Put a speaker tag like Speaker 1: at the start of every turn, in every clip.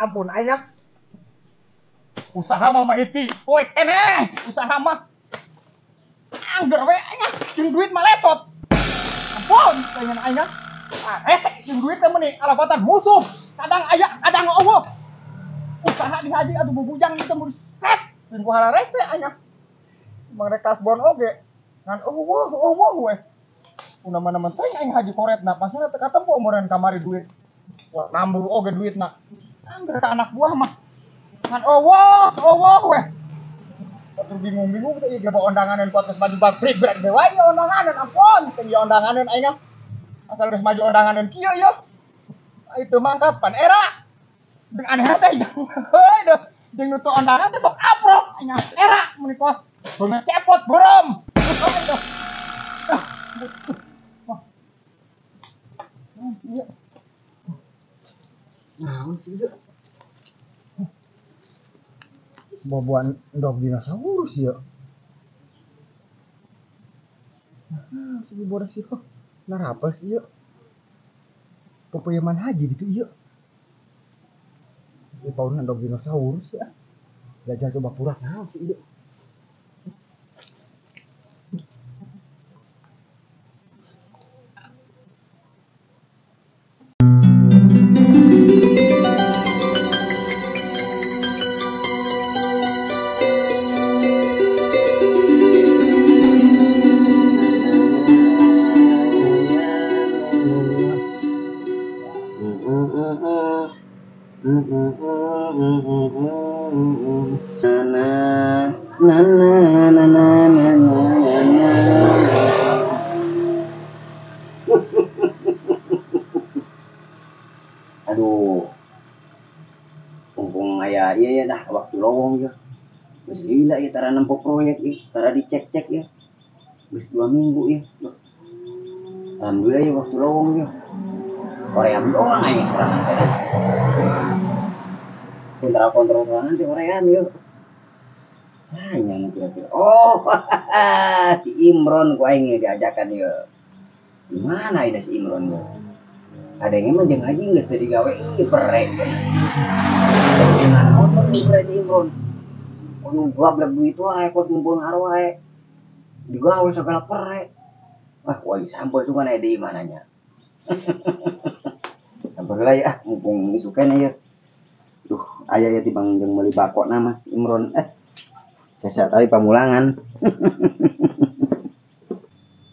Speaker 1: Ampun aing. Usaha mah iti. Poe keneh usaha mah. Angger we aing jeung duit mah lesot. Ampun pengen aing. Ah, resek jeung duit teh meuni alapatan musuh. Kadang aya, kadang eueuh. Usaha di haji atuh bubujang gitu mun set. Jeung ku hararese aing. Mangre kasbon oge. Ngan eueuh eueuh we. Una mana teh aing haji koretna pasana teu katempo umuran kamari duit. Wah, nambur oge duitna. Angger ka anak buah mah. Ngan eueuh eueuh we. Terus bingung-bingung teh ieu bawa undanganeun podcast maju pabrik berat dewa ieu undanganeun ampun teh ieu undanganeun aing. Asal geus maju undanganeun kieu ieu. Itu mangkat pan era. Jeung aneh teh. Heuh deuh. Jeung nu teu undangan teh sok aprok aing era mun kos beungeut cepot beureum. Iya. Naon sih ieu? Boboan endog dinosaurus ya. Nah, si bodas ieu. Narapa sih ieu? Pepeyeman haji gitu ieu. Ieu pauna endog dinosaurus ya. Gajah coba purat naon sih ieu?
Speaker 2: Aduh, mumpung aya iya ya dah waktu lowong ya. Geus lila ya tara nempo proyek ya, tara dicek-cek ya. Geus 2 minggu ya. Alhamdulillah ya waktu lowong ya. Koream doang aja serangan teh. Kontrol-kontrol serangan teh Koream ya. Sayang kira-kira. Oh, si Imron ku aing diajakan ya. Gimana ini si Imron ya? Ada yang emang jeung haji geus teu digawe ih perek. Gimana otot di si Imron. Kudu gablek duit wae kos ngumpul ngaruh wae. Digawe segala perek. Wah, woi sampeu sugan aya deui mananya. Sampeu heula ya, mumpung isukeun ieu. Duh, aya ya tibang jeung meuli bako na mah Imron. Sesa tadi pamulangan.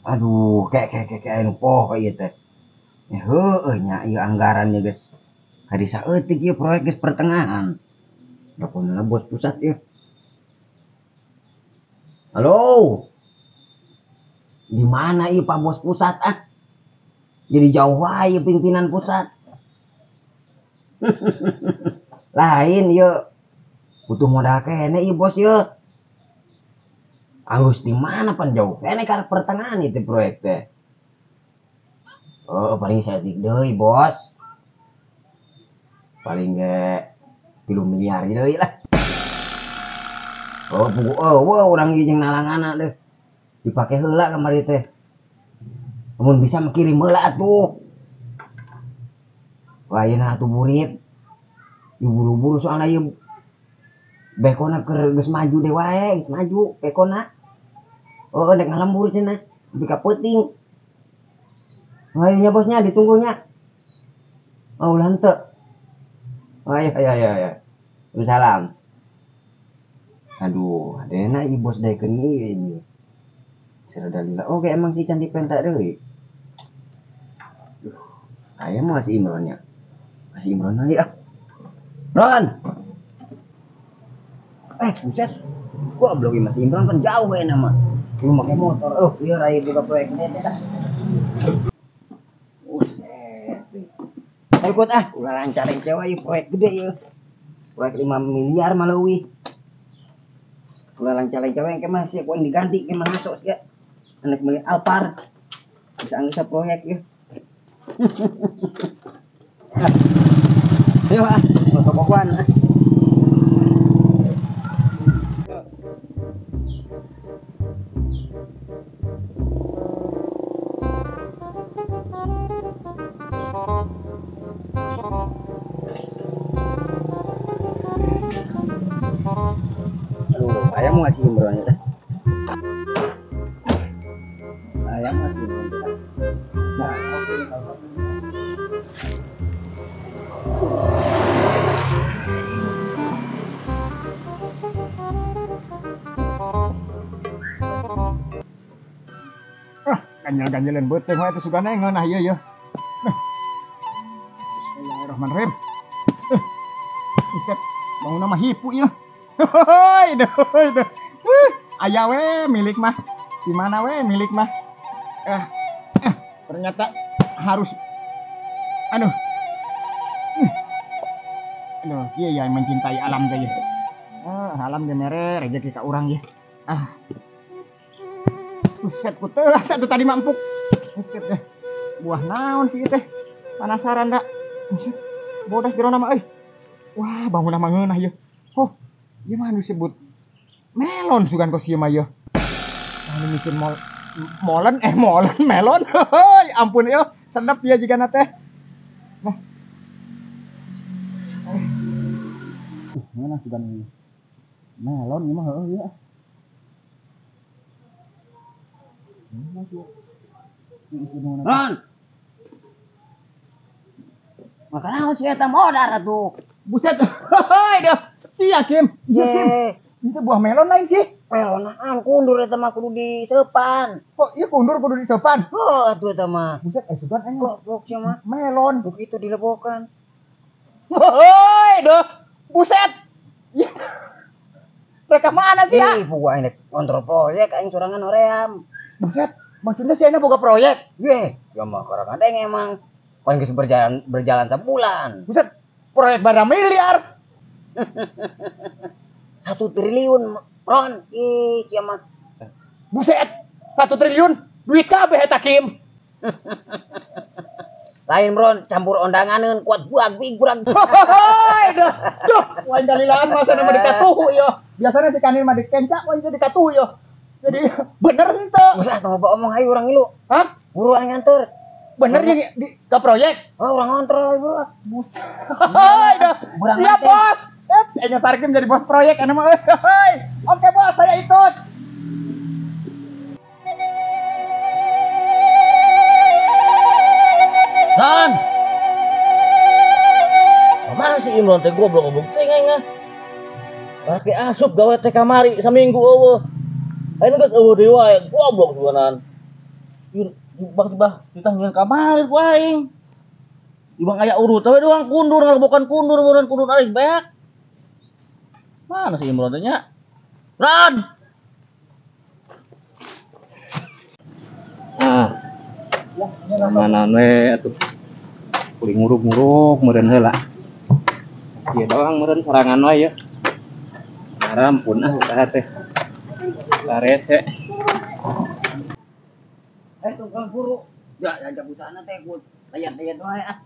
Speaker 2: Aduh, kek kek kek anu poho ieu teh. Heueuh nya ieu anggarannya geus kadi saeutik ieu proyek geus pertengahan. Teleponna bos pusat ieu. Halo. Di mana ieu Pak Bos Pusat ah? Jadi jauh wae pimpinan pusat. Lain ieu butuh modal keneh ieu bos ieu. Anggus di mana pan jauh keneh ka pertengahan ieu proyek teh. Oh, paling saeutik deui, Bos. Paling ge 3 miliar deui lah. Oh, pugu eueuh urang ieu jeung nalanganna deuh. Dipake heula kamari teh. Mun bisa mah kirim heula atuh. Wah, ayeuna atuh burit. Diburu-buru soalna ieu bekona keur geus maju deui wae, geus maju bekona. Oh, rek ngalembur cenah, nepi ka peuting. Ayo nya bosnya ditunggunya. Oh, ulah henteu. Oh, ayo ayo ayo ayo. Salam. Aduh, adena ieu bos daekeun ieu ini. Serada lila. Oke, emang si cantik pentak deui. Duh, aya mah si Imronnya. Si Imron lagi ah. Ron. Buset. Goblok ieu Mas Imron kan jauh we nama. Lu make motor. Aduh, ieu rai buka proyek teh dah. Ayo ikut ah, ulah lancar yang cewek ieu proyek gede ieu. Proyek 5 miliar mah leuwih. Ulah lancar yang cewek ke mah sia ku diganti ke mah masuk sia. Anak meuli Alphard. Bisa anggeus proyek ieu. Ayo ah, tokoan ah.
Speaker 1: Ganjel-ganjelan beuteung wae teh sugana ngeunah ieu yeuh. Bismillahirrahmanirrahim. Buset, bangunna mah hipu ieu. Hoi, duh, duh. Aya we milik mah. Di mana we milik mah? Ternyata harus aduh. Aduh, ieu ya mencintai alam teh. Alam ge mere rejeki ka urang ye. Ah. Buset ku teulah satu tadi mah empuk. Buset deh. Buah naon sih teh? Penasaran da. Buset. Bodas jerona mah euy. Wah, bangunna mah ngeunah ieu. Oh, ieu mah anu disebut melon sugan kos ieu mah ieu. Anu bikin molen molen melon. Heuy, ampun ieu, sedep ieu jigana teh. Nah. Ngeunah sugan ieu. Melon ieu mah heueuh ieu.
Speaker 2: Ron. Maka naon si eta modar atuh.
Speaker 1: Buset. Heuy dah. Sia Kim. Iya Kim. Itu buah melon lain sih.
Speaker 2: Melonan kundur eta mah kudu diseupan.
Speaker 1: Kok ieu kundur kudu diseupan?
Speaker 2: Heuh atuh eta mah.
Speaker 1: Buset sugan aing
Speaker 2: goblok sia mah.
Speaker 1: Melon
Speaker 2: begitu dilebokan.
Speaker 1: Heuy dah. Buset. Mereka mana sih ya?
Speaker 2: Ih, buah ini kontrol proyek aing sorangan hoream.
Speaker 1: Buset, maksudnya si Aina boga proyek?
Speaker 2: Ye, ya mah kadang-kadang emang kan geus berjalan sebulan.
Speaker 1: Buset, proyek barang miliar.
Speaker 2: 1 triliun, Ron. Ih, sia mah.
Speaker 1: Buset, 1 triliun duit kabeh eta Kim.
Speaker 2: Lain Ron, campur ondanganeun kuat buag big burang.
Speaker 1: Hoi, duh. Duh, wain dalilaan masa nama dikatuhu yo. Biasanya si Kanil mah dikenca, wain jadi dikatuhu yo. Jadi bener henteu.
Speaker 2: Usah tong loba omong hayu urang ngilu.
Speaker 1: Hah?
Speaker 2: Buru aing nganter.
Speaker 1: Bener jeung di ke proyek?
Speaker 2: Oh, urang ngontrol ibu.
Speaker 1: Buset. Hoi, duh. Siap, bos. Enya Sarkim jadi bos proyek anu mah. Hoi. Oke, bos, saya ikut.
Speaker 3: Ron. Mana si Imron teh goblok-goblok teh aing ah. Pake asup gawe teh kamari saminggu eueuh. Aing geus eueuh deui wae, goblok suganan. Bang tibah ditanggung kamari ku aing. Ibang aya urut we doang kundur ngalebokan kundur meureun kundur aing beak. Mana si Imron teh nya? Ron.
Speaker 4: Ah. Mana we atuh. Kuring nguruk-nguruk meureun heula. Ieu doang meureun sorangan wae ye. Arampun ah usaha teh. Larese.
Speaker 2: Tunggang buru. Ya, ajak usahana teh ku layar-layar wae ah.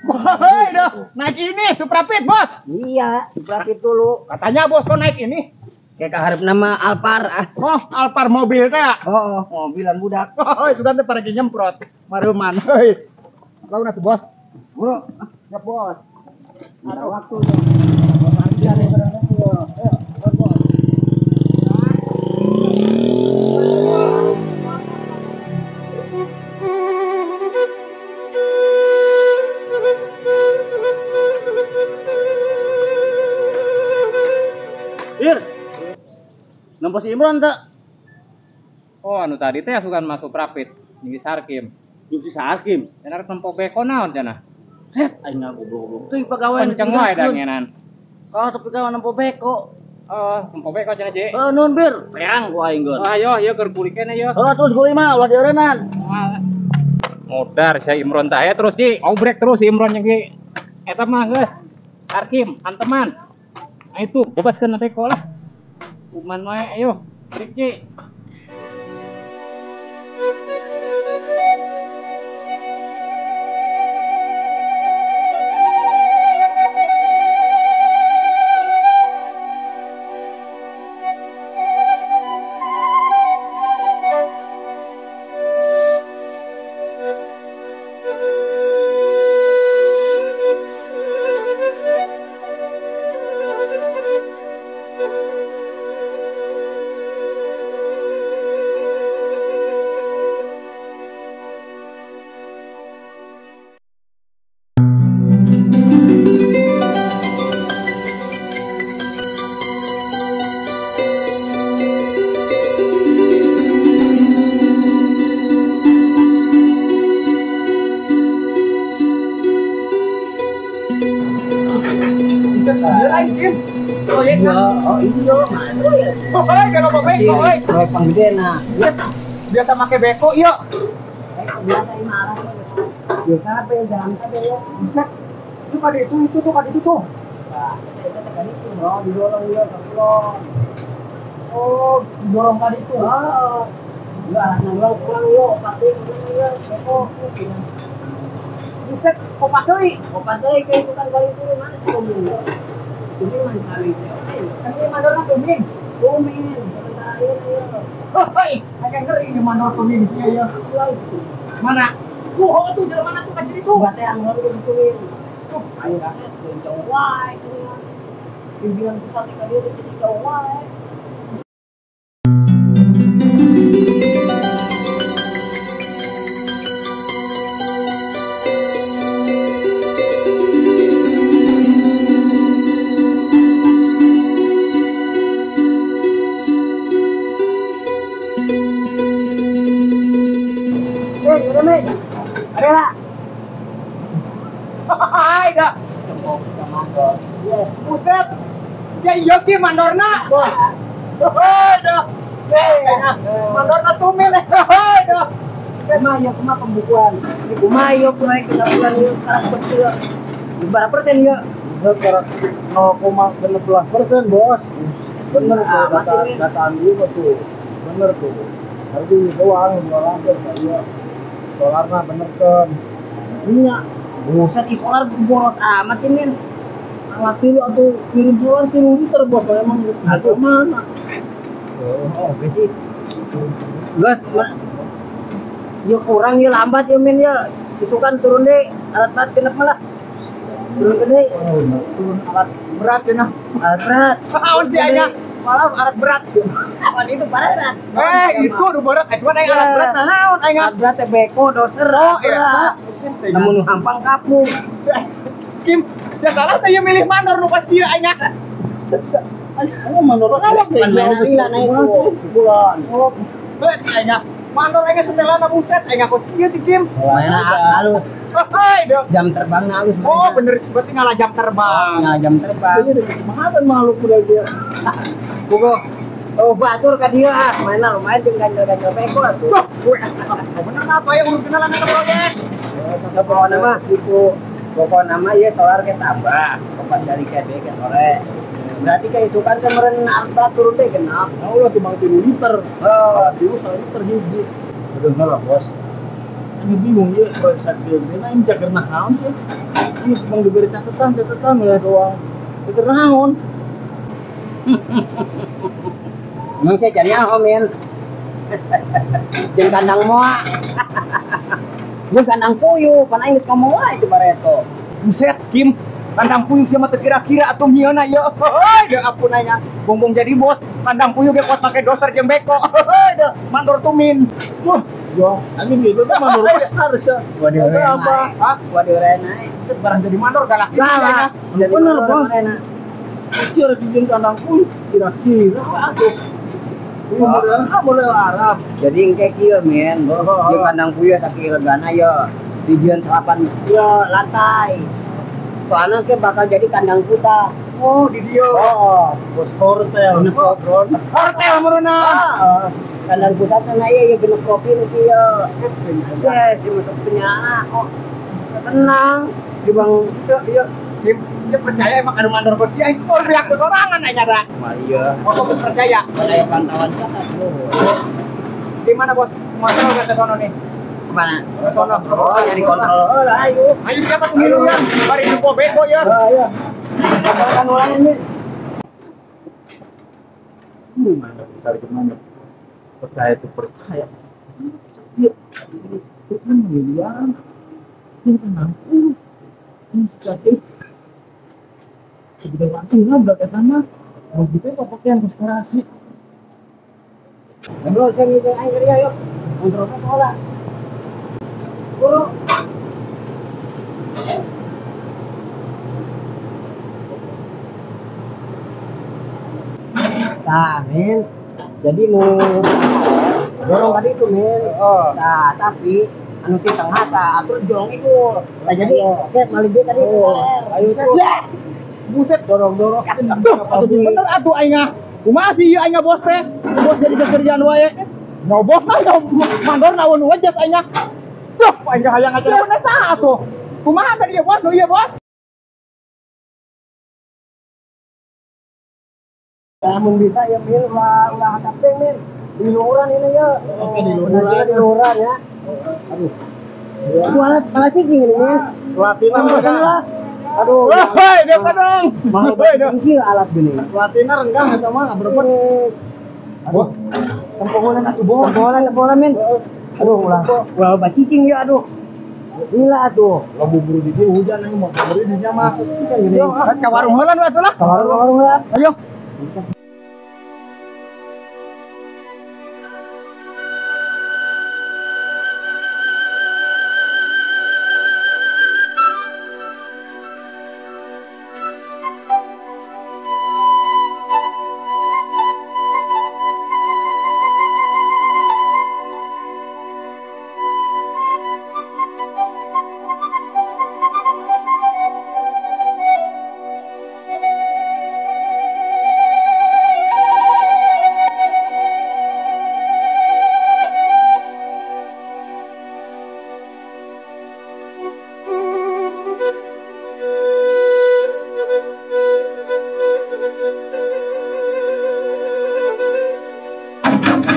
Speaker 1: Woi, dah naik ini Suprapit, Bos.
Speaker 2: Iya, Suprapit dulu.
Speaker 1: Katanya bos kok naik ini.
Speaker 2: Kayak kaharep nama Alphard ah.
Speaker 1: Oh, Alphard mobil teh.
Speaker 2: Oh, mobilan budak.
Speaker 1: Oh, itu kan teh paragi nyemprot. Maruman. Heuy. Laun atuh, Bos.
Speaker 2: Buru.
Speaker 1: Siap, Bos.
Speaker 2: Ada waktu tuh. Ayo, Bos.
Speaker 3: Ir. Nampak si Imron tak?
Speaker 4: Oh, anu tadi teh asukan masuk Suprapit, jeung Sarkim.
Speaker 3: Jeung si Sarkim.
Speaker 4: Cenah rek nempo beko naon cenah?
Speaker 3: Set, aing goblok-goblok. Teuing pagawean
Speaker 4: kenceng wae da ngenan.
Speaker 3: Kalau tapi gawe nempo beko.
Speaker 4: Oh, nempo beko cenah, Ji.
Speaker 3: Heuh, nuhun bir. Peang ku aing geun.
Speaker 4: Oh, ayo, ieu keur kulik keneh ieu.
Speaker 3: Heuh, terus guli mah ulah dieureunnan.
Speaker 4: Modar si Imron tah aya terus, Ji. Obrek terus si Imron jeung si eta mah geus. Sarkim, anteman. Nah itu, bebaskeun beko lah. Kuman wae, ayo. Brik, Ji.
Speaker 1: Ieu lain Kim. Proyek.
Speaker 2: Oh iya, mana ya?
Speaker 1: Oh, kalau mau beko euy.
Speaker 2: Proyek panggedena.
Speaker 1: Biasa make beko ieu.
Speaker 2: Biasa ini arah. Biasa apa ya jalan teh ya.
Speaker 1: Buset. Itu kada itu tuh kada itu tuh.
Speaker 2: Nah, itu teh itu bro, didorong dia ke kulon.
Speaker 1: Oh, didorong tadi itu.
Speaker 2: Oh. Lu alatna doang kurang yo, pasti kurang yo, beko.
Speaker 1: Buset, opat deui.
Speaker 2: Opat deui kayak bukan kali turun mana sih tumin. Tumin mah kali teh.
Speaker 1: Kan ieu mandorna tumin.
Speaker 2: Tumin, sementara ieu ieu.
Speaker 1: Hoi, agak ngeri ieu mandor tumin sih ieu. Mana? Tuh, oh tuh jalan mana tuh kan jadi tuh.
Speaker 2: Bate anggon tuh ditumin.
Speaker 1: Tuh,
Speaker 2: ayo jauh wae tuh. Pimpinan pusat ka dieu teh jauh wae.
Speaker 1: Hai dah. Buset. Ya iya ki mandorna. Hoi dah. Mandorna tumin. Hoi dah.
Speaker 2: Kumaha ieu kumaha pembukuan. Kumaha ieu proyek sabulan ieu karak betul. Berapa persen ieu?
Speaker 3: Karak 0,16%, Bos. Bener tuh data Andi tuh. Bener tuh. Harus doang jual langsung iya. Solarna bener kan.
Speaker 2: Minyak. Buset, solar boros amat ini.
Speaker 3: Alat tilu atau kirim solar 3 liter bos, emang aku mana?
Speaker 2: Oh, oke sih. Gas, ya kurang ya lambat ya min ya. Isukan turun deh, alat berat genep malah. Turun gede.
Speaker 1: Turun alat berat ya nah.
Speaker 2: Alat berat.
Speaker 1: Naon sih aya? Malah alat berat.
Speaker 2: Apaan itu berat?
Speaker 1: Itu udah berat. Cuman aing alat berat naon aing.
Speaker 2: Alat berat teh beko doser.
Speaker 1: Oh, iya.
Speaker 2: Namun nu hampang kapung.
Speaker 1: Kim, ya salah teh milih mandor nu pas kieu aing.
Speaker 3: Oh, mandor awak deh.
Speaker 2: Lila naik kulon.
Speaker 1: Oh, bet aing. Mandor aing setelana buset aing kos kieu si Kim.
Speaker 2: Mainna halus.
Speaker 1: Hei,
Speaker 2: jam terbang halus.
Speaker 1: Oh, bener berarti ngalah jam terbang.
Speaker 2: Ngalah jam terbang.
Speaker 3: Ini kemana makhluk udah dia.
Speaker 2: Bugo. Oh, batur ka dieu ah. Mainna lumayan jeung ganjel-ganjel beko atuh.
Speaker 1: Tuh, bener apa ya urus kenalan eta proyek.
Speaker 2: Pokokna mah itu. Pokokna mah ieu solar ke tambah, opat dari kede ke sore. Berarti keisukan teh meureun alat turun teh genap.
Speaker 3: Nah, ulah timbang 3 liter.
Speaker 2: Heeh,
Speaker 3: 3 liter hiji. Bener lah, Bos. Ini bingung ya, proyek sakit ini jaga naon sih. Ini bang diberi catatan ya doang. Jaga naon.
Speaker 2: Emang saya cari nyaho, min. Jeung kandang moa. Jeung kandang puyuh, pan aing geus ngomong wae itu bareto.
Speaker 1: Buset, Kim. Kandang puyuh sia mah teu kira-kira atuh nyieuna ieu. Heuy, da ampun aing. Bongbong jadi bos, kandang puyuh ge kuat make doser jeung beko. Heuy, da mandor tumin.
Speaker 3: Wah, yo, anjing gitu tuh mandor besar sih.
Speaker 2: Waduh,
Speaker 3: apa?
Speaker 1: Hah?
Speaker 2: Waduh, rena.
Speaker 1: Buset barang jadi mandor galak.
Speaker 2: Galak.
Speaker 3: Bener, Bos. Pasti ada bikin kandang puyuh kira-kira atuh. Model Arab.
Speaker 2: Jadi engke kieu, min. Ieu kandang puyuh sakieu legana ye. Dijieun 8 ieu lantai. Soalnya ke bakal jadi kandang pusat.
Speaker 1: Oh, di dieu.
Speaker 3: Oh, bos hotel.
Speaker 1: Hotel meureunna.
Speaker 2: Kandang pusat teh ieu genep provinsi ieu. Yes, ieu masuk penjara kok. Tenang, di bang
Speaker 1: teu ieu. Kim, dia percaya emang anu mandor bos dia aing tur biak sorangan aing ada.
Speaker 2: Mah iya.
Speaker 1: Oh, kok percaya?
Speaker 2: Pada pantauan catat.
Speaker 1: Di mana bos? Ngontrol ke sono nih.
Speaker 2: Kemana?
Speaker 1: Ke sono.
Speaker 2: Oh, jadi kontrol. Oh, ayo.
Speaker 1: Ayo siapa tuh ngiluan? Bari nempo beko ya.
Speaker 3: Iya.
Speaker 2: Kontrolkan ulang ini.
Speaker 3: Mana besar gimana? Percaya tuh percaya. Iya. Itu kan ngiluan. Ini kan mampu. Ini sakit. Segede waktu nggak kata mah. Mau gitu kok pakaian konspirasi.
Speaker 2: Bro, saya ngikutin aing kerja yuk. Kontrolnya sekolah. Guru. Nah, min. Jadi nu dorong tadi itu, min.
Speaker 1: Oh.
Speaker 2: Nah, tapi anu ti tengah tah atur jorong itu. Nah, jadi kayak malih tadi.
Speaker 3: Oh. Ayo tuh.
Speaker 2: Ya.
Speaker 1: Buset,
Speaker 5: Dorong-dorong.
Speaker 1: Duh, atuh sih bener atuh aing ah. Kumaha sih ieu aing ah, bos teh? Bos jadi kerjaan wae. No bos mah no mandor naon wajas aing ah. Duh, aing hayang aja. Bener saha atuh? Kumaha teh ieu bos? Nu ieu bos?
Speaker 5: Lamun bisa ya Min, ulah kapten Min. Di luhuran ini ya.
Speaker 1: Oke, di luhuran.
Speaker 5: Di luhuran ya. Aduh. Itu alat alat cicing ini Min.
Speaker 6: Platina renggah.
Speaker 5: Aduh.
Speaker 1: Woi, dia dong.
Speaker 5: Mahal banget alat gini.
Speaker 6: Platina renggah eta mah berebut.
Speaker 5: Aduh. Tempoholan atuh bos. Tempoholan Min. Aduh, ulah ulah cicing ya aduh. Gila atuh.
Speaker 6: Lah bubur di dieu hujan aing mau bubur di dinya mah.
Speaker 1: Ka warung heula nu atuh lah.
Speaker 5: Ka warung heula.
Speaker 1: Ayo.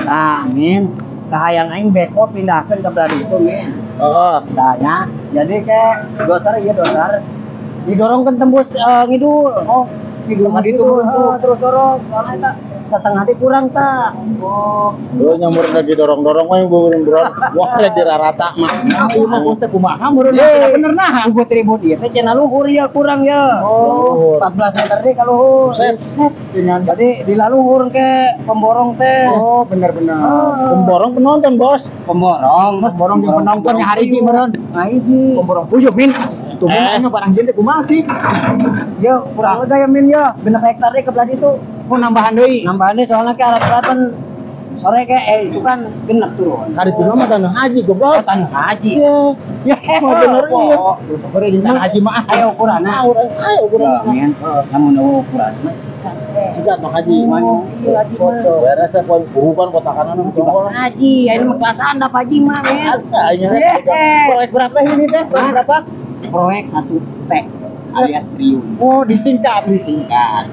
Speaker 2: Ah, Min, kahayang aing beko pindahkeun ke belah ditu, Min.
Speaker 3: Heeh.
Speaker 2: Nah, nya. Jadi kayak dosar ieu dosar didorongkeun tembus ngidul. Oh, ngidul mah ditu terus dorong. Soalnya eta setengah hati kurang ta.
Speaker 1: Oh,
Speaker 3: Lu nyamur lagi dorong-dorong mah beureun-beureun. Wah, lagi rarata mah.
Speaker 1: ieu mah bos teh kumaha meureun bener nah.
Speaker 2: Ugo tribut ieu teh cenah luhur ya kurang ya.
Speaker 1: Oh,
Speaker 2: 14 meter deh ka luhur.
Speaker 1: Set dengan
Speaker 2: Jadi di laluhur ke pemborong teh.
Speaker 1: Oh, bener-bener.
Speaker 3: Pemborong penonton, Bos.
Speaker 2: Pemborong,
Speaker 1: Pemborong jeung penonton nya hari ini meureun.
Speaker 2: Nah, hiji.
Speaker 1: Pemborong puyuh, Min. Tuh Min aing barang jeung teh kumaha sih?
Speaker 2: Ya, kurang lega ya Min ya. Genep hektar deh ke belah ditu.
Speaker 1: Oh, nambahan deui.
Speaker 2: Nambahan deh soalnya ke alat-alatan sore ke itu kan genep turun.
Speaker 3: Kari tuna mah tanah haji goblok.
Speaker 2: Oh, tanah haji.
Speaker 3: Ya, mah bener iya.
Speaker 1: Sore di tanah haji mah.
Speaker 2: Ayo ukuranna.
Speaker 3: Ayo
Speaker 2: Ya,
Speaker 3: ukuran.
Speaker 2: Min. Lamun eueuh ukuran mah sikat teh.
Speaker 3: Sikat mah haji.
Speaker 2: Iya, haji mah.
Speaker 3: Beres ya poin bukan kotakan anu
Speaker 2: Coba haji, ini mah kelas andap haji mah, Min.
Speaker 3: Ada
Speaker 1: Proyek berapa ini teh? Proyek berapa?
Speaker 2: Proyek 1 T alias triliun.
Speaker 1: Oh, disingkat.
Speaker 2: Disingkat.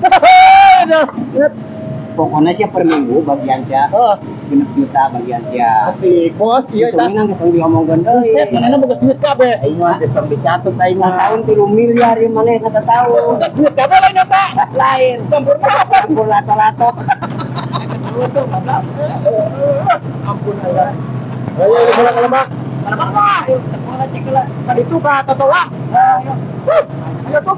Speaker 2: Pokoknya sih per minggu bagian sia
Speaker 1: Oh,
Speaker 2: genep juta bagian sia.
Speaker 1: asik bos, iya
Speaker 2: Itu
Speaker 1: eta.
Speaker 2: minang geus diomongkeun deui.
Speaker 1: Set manehna boga duit kabeh.
Speaker 3: Aing mah geus tong dicatut aing mah.
Speaker 2: Satahun 3 miliar ieu manehna satahun.
Speaker 1: Boga duit kabeh lain eta.
Speaker 2: Lain.
Speaker 1: Campur apa?
Speaker 2: Campur lato-lato.
Speaker 1: Ampun Allah.
Speaker 3: Ayo bola ke lebak.
Speaker 1: Mana mana?
Speaker 2: Ayo, tepora cek lah.
Speaker 1: Tadi itu ka totoa.
Speaker 2: Ayo.
Speaker 1: Ayo tuh.